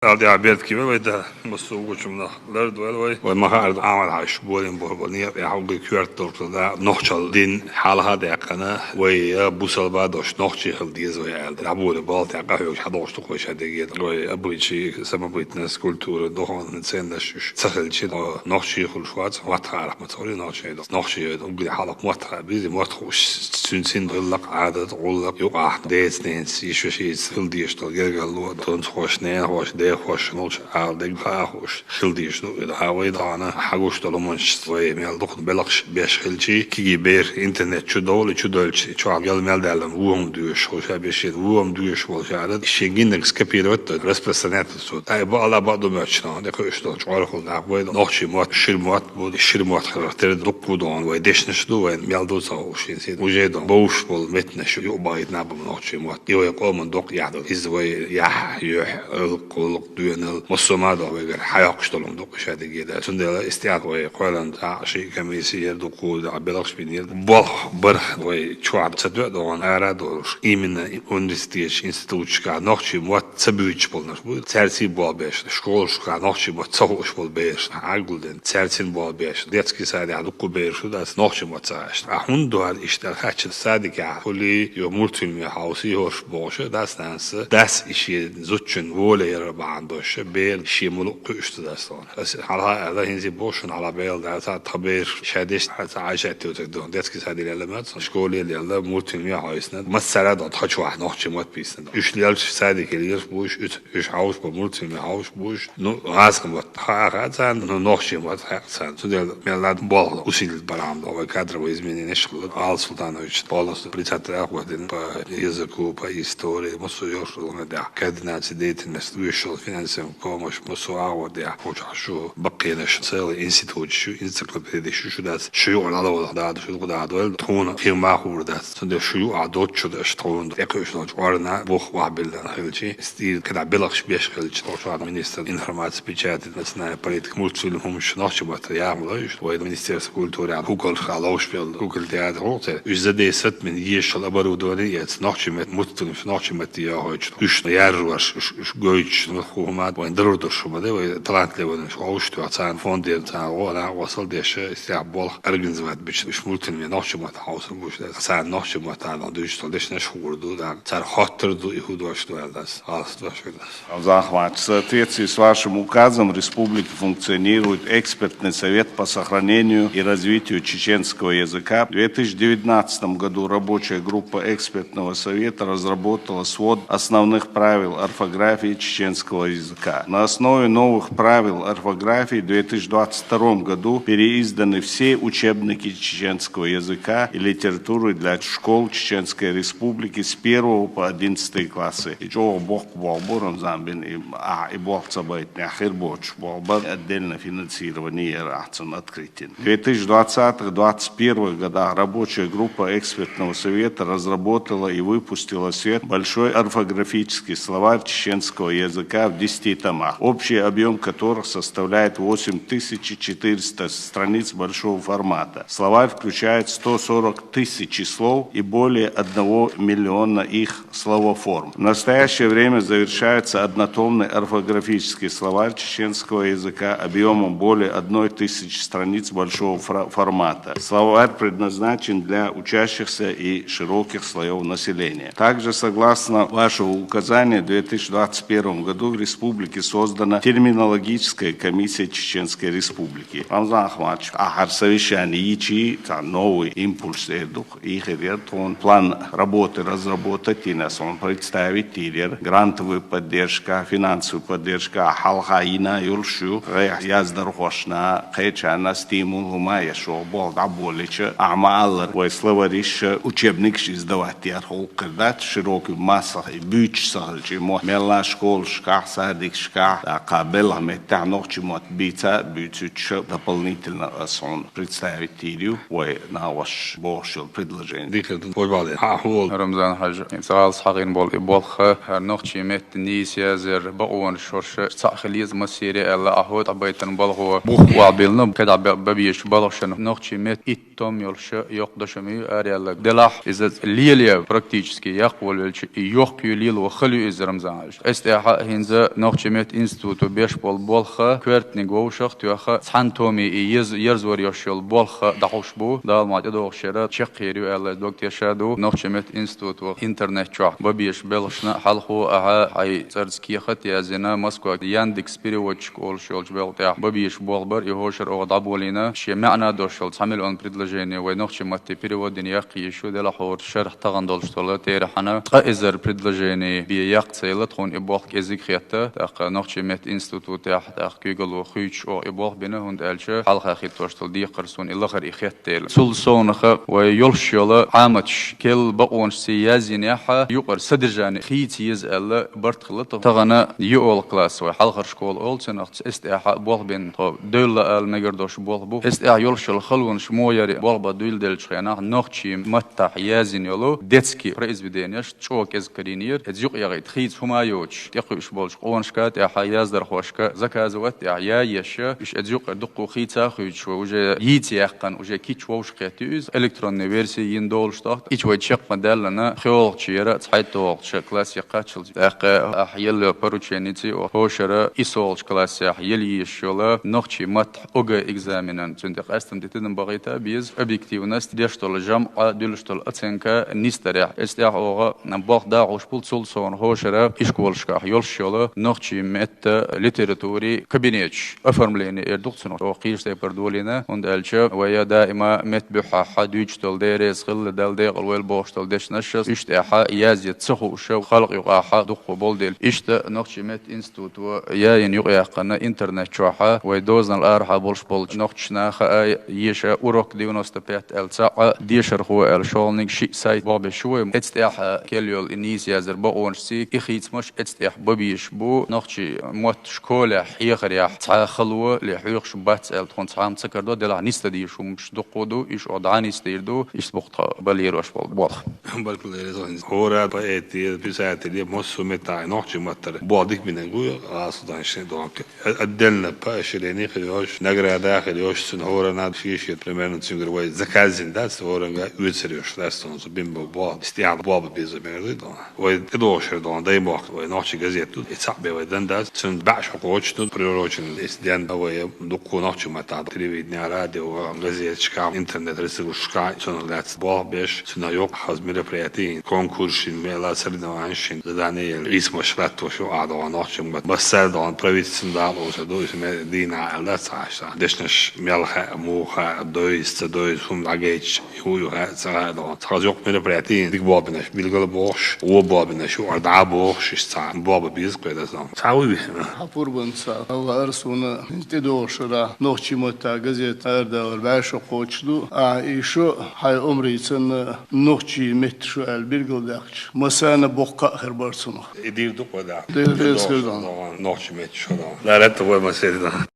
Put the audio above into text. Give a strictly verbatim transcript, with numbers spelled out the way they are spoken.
Дала тӀехьа беркате йойла вай, Дала массо а гучамна лардойла вай. Вай ма хаара, Ахьмад-Хьаьжас болийна бола, бола некъа тӀехьа уггаре коьрта долчунна да нохчалла дин хьалха даьккхина, вай я бусалба долаш нохчий хила деза вай аьлла. ДӀаболабале тӀаккха хьоьгуш хьадолуш ду-кх вай шадерриге а. Вай обычай, самобытность, культура, духовный ценносташ уж ца хилча, нохчий хуьлуш вац, мотт хаарах ма ца хуьлий нохчий. Нохчий уггаре хьалха мотт хаа беза, мотт хууш, цуьнан цхьана гӀиллакх, Ӏадат, гӀуллакх, юкъахь деца-ненаца, йиша-йишица хила дезаш дола гергарло а, тӀоцхоша, ненахоша, дехоша, молча ала дерг хаа хууш хила дезаш ду. Иштта вай дӀахьо хьагуш долу хӀуманаш, вай мел дукха белхаш беш хилча, кегий бер интернет чу довла, чу доьлча, чохь гел мел даьлла вон хӀума доьшуш, хӀуша беш шен вон хӀума доьшуш волчара шен гинарг скопировать а, распространять а ца до. Ай, бакъ ала бакъ ду моьттуш нах, тӀекхуьуш долу чкъор хуьлу нах. Вай нохчий мотт шира мотт бу, шира мотт хиларх тера дуккха а ду хьуна, вай дешнаш ду, вайн мел ду ца хууш, шен сий уже ду. Бовш болу меттанаш юкъа бахийта наб бу нохчий мотт. И вай къоман доккха яхь ду. Иза вай яхь, юьхь, гӀиллакх, гӀуллакх, доьналла, массо а ма ду вайгара хьайоккхуш долу хӀума дуккха шадерриге а дац. Цундела истиат вай кхоьллина цхьа а ши комисси яра, дукха а белхаш бина яра. Болх барх вай чохь ца доьду хьуна ара а долуш, именно университеташ, институташкахь нохчий мотт ца буьйцуш болу нах бу, цаьрций болх беш, школашкахь нохчий мотт ца хууш болу бераш, хьагулдина, цаьрцин болх беш, детский садехь дуккха бераш ду, дас нохчий мотт ца хууш. Ахьа хӀунда ду хӀара иштта аьлла хаьттича, садикехь хуьлий, юха мультфильме хьовсий хӀорш бохуш, дас-нанас, дас и шен зудчун воля яран бахьана долуш, бер шен муьлуъ кхуьуш ца дас. Ас хьалха аьлла, хӀинца боху шуна, хьалха бегӀал дац, тхан бераш ша дешна хьан ца Ӏайшатта тетиг ду. Детский садера яьлла ма яц, школера яьлла, мультфильме хьовсийна. Массара а ду тхан чохь нохчий мотт бийцина. Уьш лелаш садике лелаш бу уьш, уьш хьовсуш бу, мультфильме хьовсуш бу уьш. Ну, гӀазкхийн мотт хаа хаьа царна, ну, нохчий мотт хаа хаьа царна. Цундела мел лаьтта болх усилить бархьама ду, вай кадровые измененеш хилла. Алла Султанович полностью председатель а гӀо дина по языку, по истории, массо а йолуш долу хӀуманна тӀехь координация деятельности, вуьшал финансовая помощь, массо а гӀо дехь. Кху чохь шу баккхийнаш, целый институташ ю, энциклопедеш ю, шу дац, шу юкъара дӀадовла, дада, шу юкъа дӀадовла, тхуна кхин ма хуур дац. Цундела шу юкъахь доцчуьра аша тхуна тӀекхуьуш долчу чкъорна бух охьабиллина хилчи, стира кхидӀа белхаш беш хилча, тхо шу министр информации, печати, национальной политики, мультфильм хӀумаш нохчий маттахь яхамалой, вай министерство культуры а хӀу колхоз ловш белла, хӀу кал театр хӀу церан. Уьш за десять минут ешал оборудование эца, нохчий мет-, мультфильмаш нохчий маттахь яхочу. Уьш яржорш, уьш, уьш гойтуш, ну, хӀу хӀума, вайн дарур долуш хӀума ду, вай талантливый уьш хьовсуш тоьхна, царна фондера, царна гӀо, нах гӀо сал деш, истех болх организовать бича, уьш мультфильме нохчий маттахь хьовсур бу уьш. Царна нохчий маттахь дуьйцуш долу дешнаш хуур ду, да, цара хоттур ду, и хӀу дош ду аьлла ас, алс дош ду ас. Рамзан Ахматович, в соответствии с вашим указом в республике функционирует экспертный совет по сохранению и развитию чеченского языка. В две тысячи девятнадцатом году рабочая группа экспертного совета разработала свод основных правил орфографии чеченского языка. На основе новых правил орфографии в две тысячи двадцать втором году переизданы все учебники чеченского языка и литературы для школ Чеченской Республики с первого по одиннадцатый классы. И чӀогӀа боккха болх бу, Рамзан, бина, и, а, и болх ца байтинехь хир боцуш болх бара, отдельно финансирование яра ахь цунна открытина. В две тысячи двадцатом двадцать первом годах рабочая группа экспертного совета разработала и выпустила в свет большой орфографический словарь чеченского языка в десяти томах, общий объём которых составляет восемь тысяч четыреста страниц большого формата. Словарь включает сто сорок тысяч слов и более одного миллиона их словоформ. В настоящее время завершается однотомный орфографический словарь чеченского языка объёмом более одной тысячи страниц большого фра-, формата. Словарь предназначен для учащихся и широких слоёв населения. Также, согласно вашего указания, в две тысячи двадцать первом году в республике создана терминологическая комиссия Чеченской Республики. Рамзан Ахматович, ахьар совещание йичи, цхьа новый импульс эр ду-кх, и хир яра тхуна. План работы разработать йина, ас хьуна представить йийр яра. Грантовый поддержка, финансовый поддержка хьалха йина йолуш ю. Гӏе, яздархошна, кхечарна стимул хӀума еш, шо болх дӀаболийча, ахьа ма-аллара, вай словариш, учебникаш издавать яр хӀуллакх хир дац, широкий массах и буьйцуш ца хилча, и мо мелла школашкахь, садикашкахь, тӀаккха белхан меттехь нохчий мотт бийца а буьйцуьйтуш, дополнительно ас хьуна представить йийр ю вай нахваш бохуш йолу предложение. Дика ду, вай бахьа хьан хьуна. Рамзан-Хьаьжа, хӀинца гӀалас хьахийна болу и болх, хӀара нохчий меттан нийса язъяр, бакъонаш хӀорш цхьаъ хила еза массеран аьлла, ахьа хӀотта байтина балхо бух охьабиллина, кхидӀа бе-, бан безачу балхашна нохчий меттан итт том йолуш йоккха дашам ю араяьлларг. Делахь иза лелае практически яккха волавелча, и йоккха ю, лело хала ю иза, Рамзан-Хьаьжа. Эс тӀехьа хӀинца Из нохчийн меттан институто беш болу болх коьртаниг вовшах а тоьхна, цхьана томе и ез-, ерзор йолуш йолу болх дӀахьуш бу. Дала мукъ лахь, тӀедогӀуш шера чекхъер ю аьлла дог тешна ду. Нохчийн меттан институто интернет чохь бан безаш белхашна хьалхо ахьа хьайн цӀарца кехат а яздина, Москвахь Яндекс Переводчик олуш йолчу белхан тӀехь бан безаш болх бар, и хӀокху шарахь оха дӀаболийна, шен маьӀна долуш йолу цхьа миллион предложение вай нохчийн матте перевод дина яккха йиш ю, делахь хӀора шарахь тахана долуш долу терахьана ткъа эзар предложение бен яккха ца елла, тхуна и болх кӀезиг хетта. ТӀаккха нохчийн меттан институтехь, тӀаккха куьйгалло хуьйцуш оха и болх бина, хӀунда аьлча хьалха хӀиттош долу декхар суна и лахара и хетта дела. Цул совнаха вай йолуш йолу Ӏаматаш керла бакъонашца яздинехь, юкъара содержание хийца еза аьлла барт хилла тхо. Тахана йоьалгӀа класс вай, хьалхара школа олу цунах, эцу тӀехь болх бина тхо девлла ала мегар долуш болх бу. Эцу тӀехь йолуш йолу халонаш мо яра болх бан дуьйладеллачу хенахь нохчийн маттахь яздина йолу детский произведенеш чӀогӀа кӀезиг карийнера. Иза юкъа яхийта хийца хӀума йоцуш, тӀекхуьуш болчу къонашка тӀехь, яздархошка заказывать тӀехь яеш, уьш иза юкъара дуккха хийца а хуьйцуш, вай уже йийца яьккхина, уже кийча вовшах кхетта ю иза. Электронный версия йина долуш дохку. Ича вай чекх ма-даьллина, пхоьалгӀачу яра цхьайтталгӀачу классе кхаччалц. ТӀаккха ахь елла порученица оха хӀокху шарахь исолгӀачу классехь елла езаш йолу нохчийн маттахь ОГЭ экзаменан цуьнан тӀе къаьстам дитина бахийта беза, объективность, деш долу жамӀ а, дуьллуш долу оценка нисдарехь. Эцу тӀехь оха болх дӀахьуш бу, цул совнаха хӀокху шарахь ишколашкахь йолуш йолу нохчийн меттан литературин кабинеташ, оформление эр ду-кх цунах, оха кхечу тайпара долийна, хӀунда аьлча вай даима меттан буьххьехь дуьйцуш долу, дерриг хилла, Далла декъала войла бохуш долу дешнаш, уьш тӀехь язъян ца хууш, халкъан юкъахь дуккха болу дела. Иштта нохчийн меттан институто яйина юкъаяьккхина интернет чохь вай дозанал арахьа болуш болчу нохчашна хаа, еша урок девяносто пять аьлла цхьаъ, дешархо аьлла шолгӀаниг, шиъ сайт болх беш ю вай. Эцу тӀехь керла йолу и нийса яздар бакъонашций, и хийцамаш эцу тӀехь бан безаш бу. Нохчийн мотт школехь хьехарехь цхьа хало ле хьоьхуш бац аьлла тхуна цхьамма ца карадо, делахь нисдан дезаш хӀумнаш дуккха ду, уьш оха дӀа а нисдийр ду, иштта бу-кх тхо бан лелош болу болх. Баркалла, Реза. ХӀора поэте, писателе, массо а меттахь нохчийн маттара болх дика бинарг ву, гӀазкхаша дохка. Отдельно поощрение хир йолуш, награда хир йолуш, цуьнан хӀоранна шен-шен, примерно, цуьнгара вай заказ йина дац, хӀоранга оьцур йолуш дац, цунах цо бина болу болх, стиал болх бан беза мегар ду. Вай тӀедогӀуш хир долу Даймохк, вай нохчийн газета ду, и цхьаъ бен вай дан дац, цуьнан бӀе шо кхочуш ду, приурочено, эс ден вай дуккха нохчийн маттахь телевиденехь, радиохь, газеташкахь, интернет-ресурсашкахь, цунах лаьцна болх беш, цунах йоккха хаза мероприяти, конкурс йина, мел а соревнованеш йина, задание йина, хийцамаш латтош ю, а догӀу нохчийн матта. Массара а догӀу правительствон дакъа лоцур ду, иза ме дийна аьлла дац хьаша. Дешнаш мел хаьа, муха хаьа, дойза, ца дойза, хӀума дӀагайташ, ю, ю хаьа, ца хаьа догӀу. Цхьа йоккха мероприяти йина, дика болх бинарш билгал а бохуш, вон болх бинарш ю, ара дӀа а бохуш, иштта цхьа болх бан беза-кх вай даза. Цхьа вуй вихна. Хьан пурбанца, Алла ара суна, хӀинца тӀедогӀуш шарахь нохчийн маттахь газета арадалар бӀе шо кхочуш ду. Ахьа и шо хьайн омрийцан нохчийн меттан шо аьлла билгалдаьккхича, массарна а боккха кхаъ хир бара цунах. И дийр ду-кх вай дӀа. Дера реза хир дан. Нохчийн меттан шо дан. Лаьрра ду вай массеран а.